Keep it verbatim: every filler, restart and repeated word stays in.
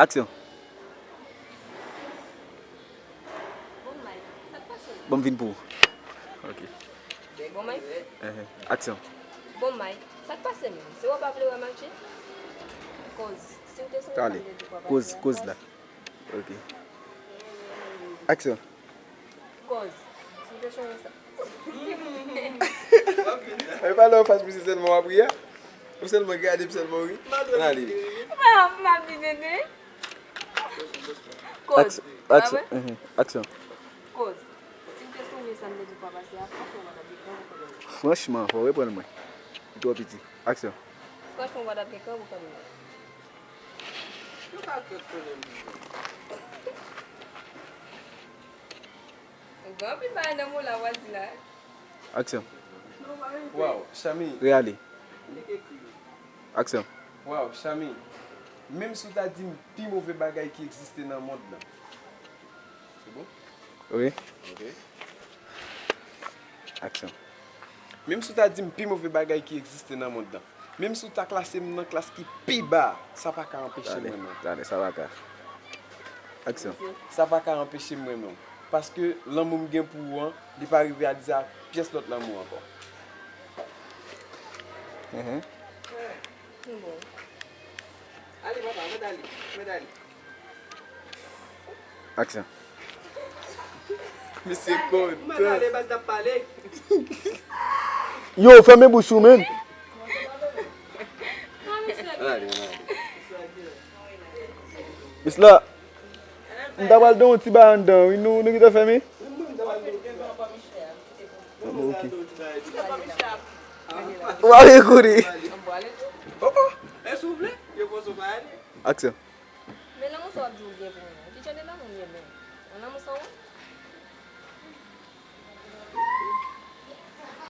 Aksyon. Bon, Mike, sa k pase menm? Bon, m vin pou ou. Ok. Bon, Mike? Ehe. Aksyon. Bon, Mike, sa k pase menm? Se wè w pa vle wè Matye? Koz, si w te sonje sa m te di w pa pase a, koz la. Ok. Aksyon. Koz, si w te sonje sa. Mwen pa nan anfas misye sèlman w ap ri a. Ou sèlman gade m sèlman w ri. Ann ale. M ap di tenten. Koz. Aksyon. Aksyon. Koz. Si w te sonje sa m te di w pa pase a, franchman, w pa t ap gen kran pou kòm mwen. Franchman, fò w reprann mwen. Ou twò piti. Aksyon. Franchman, w pa t ap gen kran pou kòm mwen. Yo pa kèt konnen m. Ou gen anpil bagay nan mo la w a di la. Aksyon. Waw, Chami. Reyale. Aksyon. Waw, Chami. Menm si w ta di m pi move bagay ki egziste nan mond lan. Se bon? Wi. Ok. Aksyon. Menm si w ta di m pi move bagay ki egziste nan mond lan. Menm si w ta klase m nan klas ki pi ba, sa pa ka anpeche m renmen w. Tande, tande, sa pa ka. Aksyon. Sa pa ka anpeche m renmen w. Paske lanmou m gen pou ou an, li pa rivalize ak pyès lòt lanmou ankò. Mhm. Bon. Ale, papa, mèt ale, mèt ale. Aksyon. Misye kontan. Ou mèt ale, baz, n ap pale. Yo, fèmen bouch ou, menn. Ann ale, ann ale. Misla, m ta pral don yon ti bagay anndan, wi, nou, nou gentan fèmen? Bon, ok. Ou ale kouri. Oh, oh, e si w vle, yo fòse w pa ale. Aksyon. Men lanmou sa w ap di w gen pou mwen. Ki jan de lanmou m ye menm? Yon lanmou san